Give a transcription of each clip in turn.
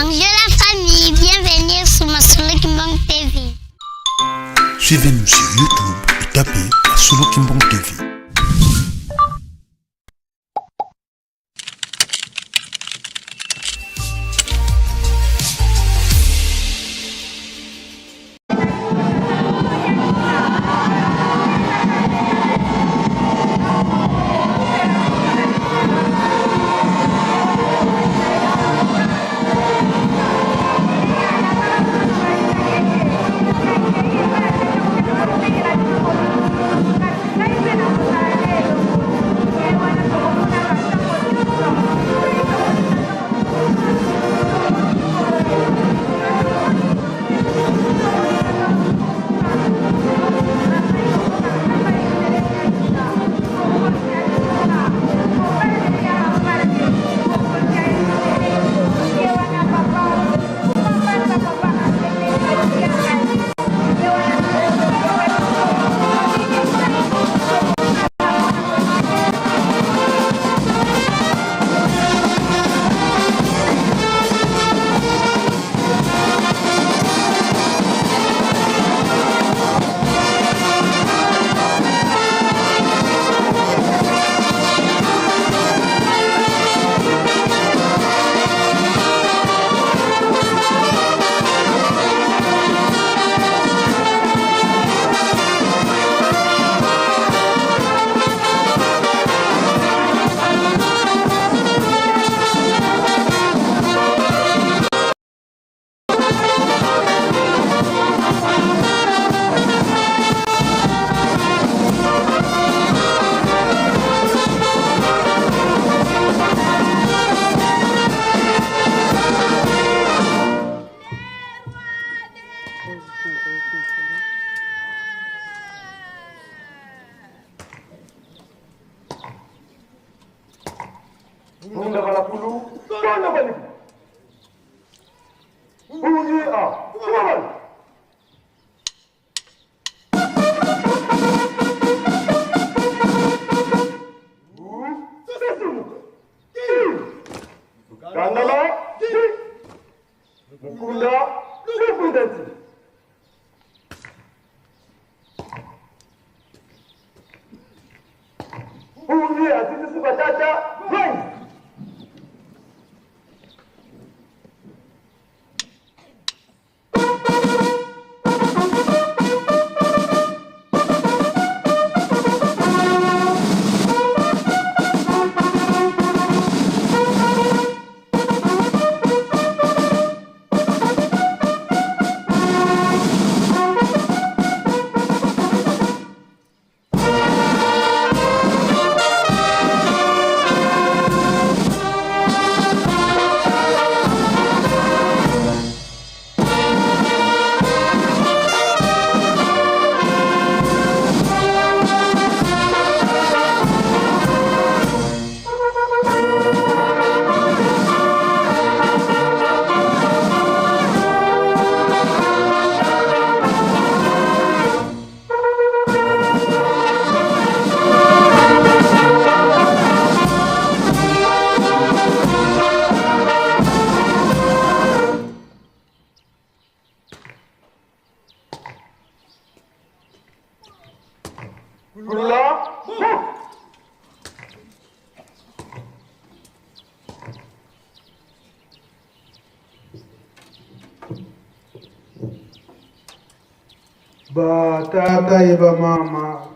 Bonjour la famille, bienvenue sur Masolo Kimbang TV. Suivez-nous sur YouTube et tapez Masolo Kimbang TV. Ba tata ye ba mama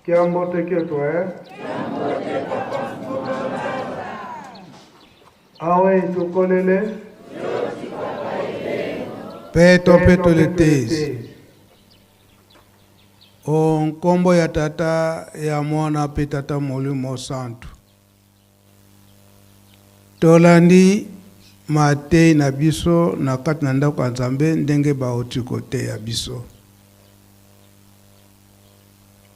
kiambote ketu eh? Awe tukolele Peto peto letezi. O nkombo ya tata ya mwana mpe tata molimo santu. Tolandi matei na biso na kati na ndako ya Nzambe ndenge bauti koteya biso.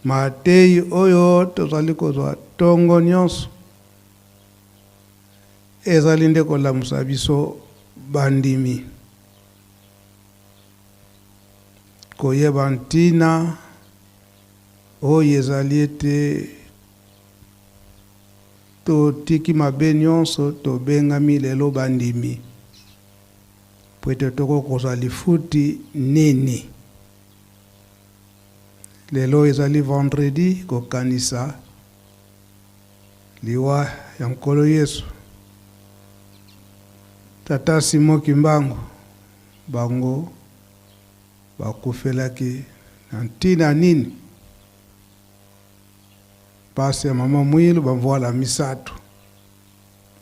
Matei oyo tozali kozwa tongo nyonso ezali nde kolamusa biso bandimi koyeba ntina oyo ezali ete Totiki mabe nionso, tobengami lelo bandimi. Mpo ete tokoki kozwa lifuti nini? Lelo ezali vendredi kokanisa liwa ya Nkolo Yesu. Tata Simon Kimbangu bango bakufelaki na ntina nini? Pasi ya mama Mwilu bamvuala misatu.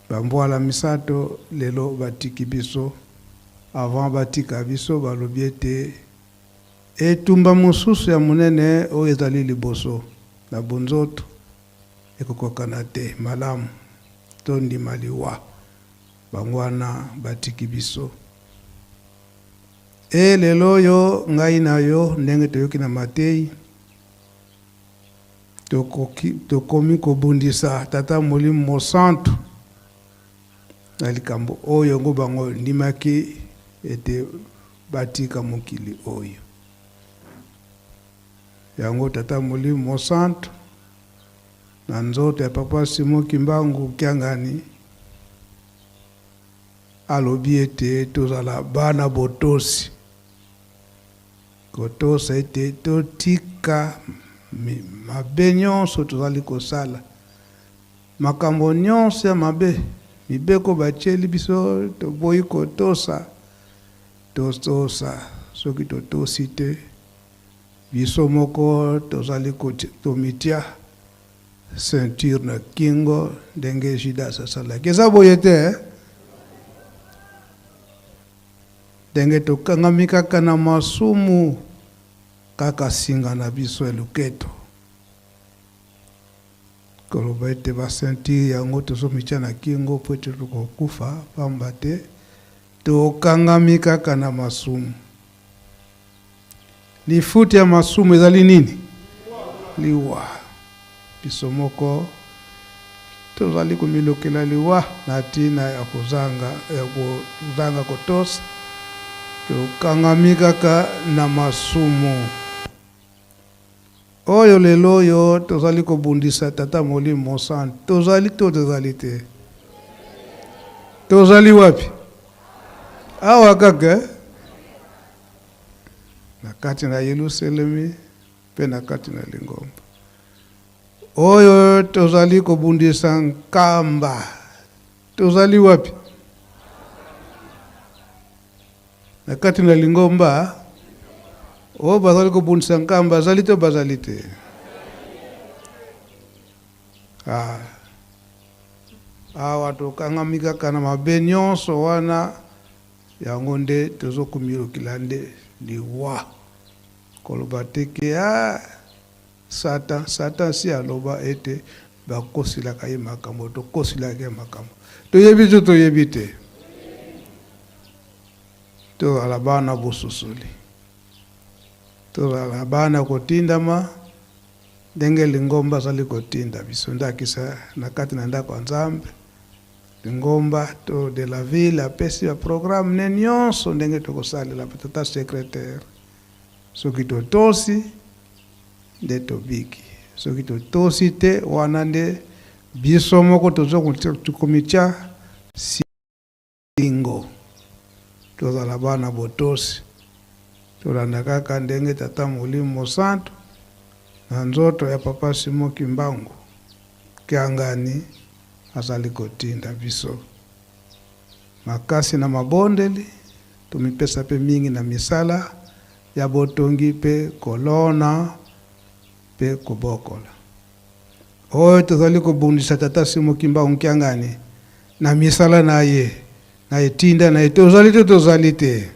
Bamvuala misato lelo batiki biso. Avant batika biso balobi ete Etumba mosusu ya monene oyo ezali liboso na bonzoto ekokokana te malamu tondima liwa. Bango wana batiki biso. E lelo oyo ngai na yo ndenge toyoki na mateyi tokoki tokomi kobundisa Tata Molimo Mosantu na likambo oyo yango bango ndimaki ete Batika mokili oyo. Yango Tata Molimo Mosantu na nzoto ya Papa Simon Kimbangu Kiangani alobi ete tozala bana botosi, kotosa ete totika mabe nyonso tozali kosala, makambo nyonso ya mabe, mibeko batieli biso toboyi kotosa. Totosa, soki totosi te, biso moko tozali komitia ceinture na kingo ndenge Judas asalaki. Eza boye te eh? Ndenge tokangami kaka na masumu, kaka singa na biso ya loketo. Koloba ete ba ceinture yango tozomitia na kingo mpo ete tokokufa pamba te Tokangami kaka na masumu. Lifuti ya masumu ezali nini? Liwa. Biso moko tozali komilukela liwa na ntina ya kozanga, ya kozanga kotosa. Tokangami kaka na masumu oyo lelo oyo tozali kobundisa Tata Molimo Mosantu. Tozali to tozali te? Tozali wapi? Awa kaka eh? Na kati na Yelusalemi mpe na kati na lingomba oyo tozali kobundisa nkamba. Tozali wapi? Na kati na lingomba oyo bazali kobundisa nkamba, azali to bazali te? Ah. Awa tokangami kaka na mabe nyonso wana, yango nde tozokomilukila nde liwa. Koloba te ke ah, Satan, Satan si aloba ete bakosilaka ye makambo, tokosilaka ye makambo. Toyebi to toyebi te? Tozala bana bososoli, tozala bana kotindama ndenge lingomba azali kotinda biso. Ndakisa na kati na ndako ya Nzambe, lingomba to de la ville apesi ba programme ne nyonso ndenge tokosalela tata secretaire. Soki totosi nde tobiki, soki totosi te wana nde biso moko tozo komitia singo. Tozala bana botosi, tolanda kaka ndenge Tata Molimo Mosantu na nzoto ya Papa Simon Kimbangu Kiangani azali kotinda biso. Makasi na mabondeli, tomipesa pe mingi na misala ya botongi pe kolona pe kobokola. Oyo tozali kobundisa Tata Simon Kimbangu Kiangani na misala na ye, na etinda na ye, tozali to tozali te?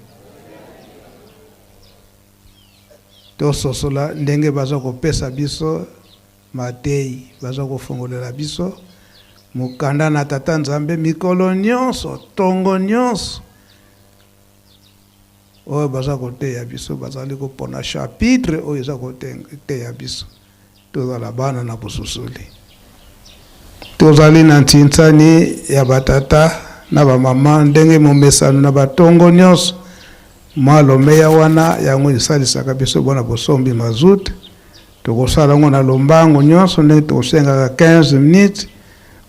Tososola ndenge baza kopesa biso mateyi, baza kofongolela biso mokanda na Tata Nzambe mikolo nyonso, tongo nyonso. Oyo baza koteya biso bazali kopona chapitre oyo eza koteya biso. Tozala bana na bososoli. Tozali na ntinsani ya batata na bamama ndenge momesano na batongo nyonso. Mwa lomeya wana yango esalisaka biso bona bosombi mazout. Tokosala yango na lombango nyonso ndenge tokosengaka 15 minutes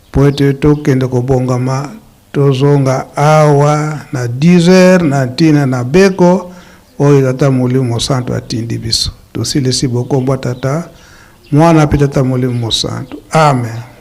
mpo ete tokende kobongama. Tozonga awa na 10 heures na ntina na beko oyo Tata Molimo Mosantu atindi biso. Tosilisi bokombo Tata, Mwana mpe Tata Molimo Mosantu. Amen.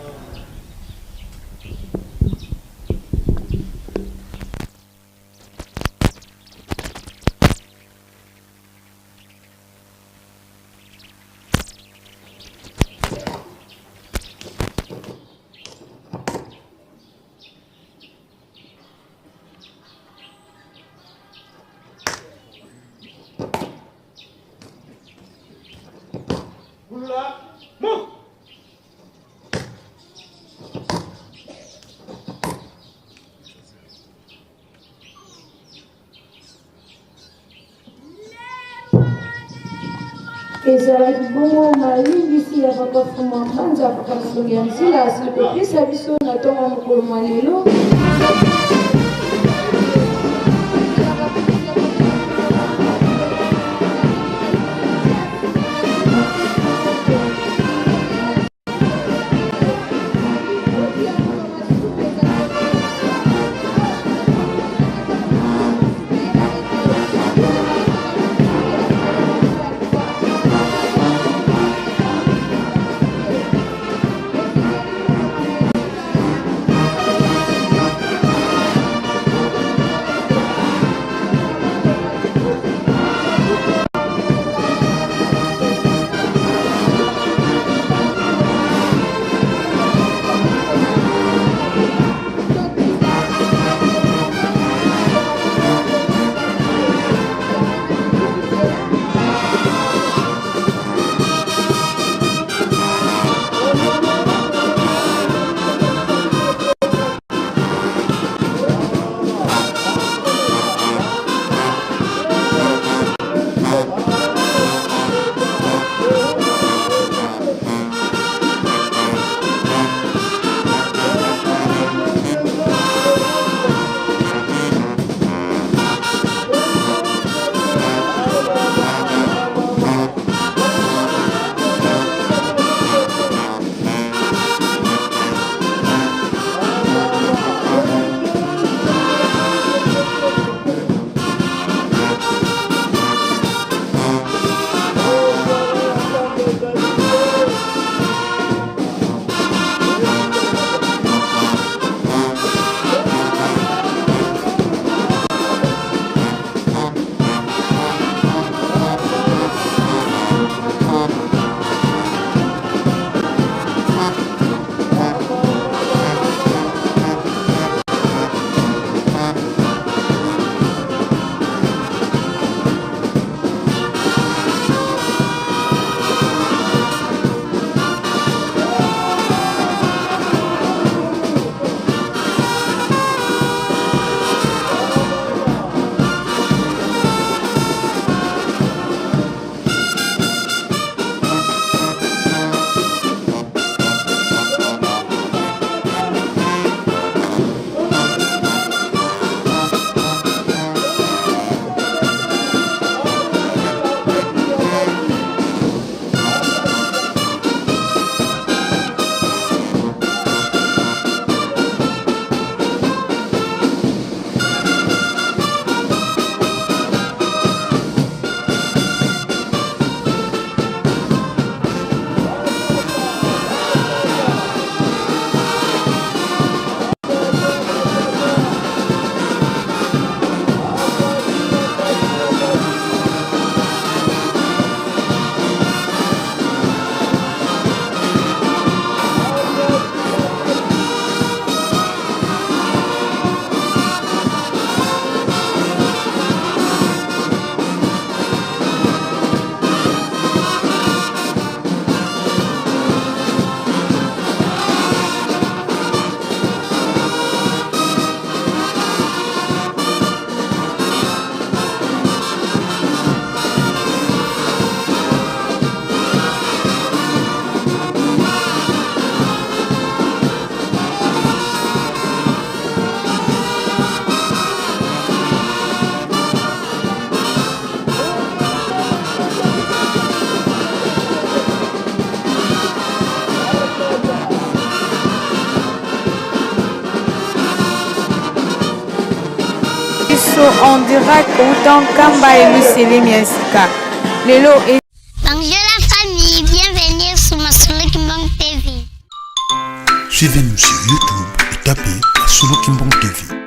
Ezalaki bongo malimbisi ya Papa Fuma Mbanza, Papa Mosongi ya Nzila asili kopesa biso na ntongo ya mokolo mwa lelo. biso en direct uta Nkamba Yelusalemi ya sika lelo. Bonjour la famille, bienvenue sur Masolo Kimbangu TV. Suivez-nous sur YouTube et tapez Masolo Kimbangu TV.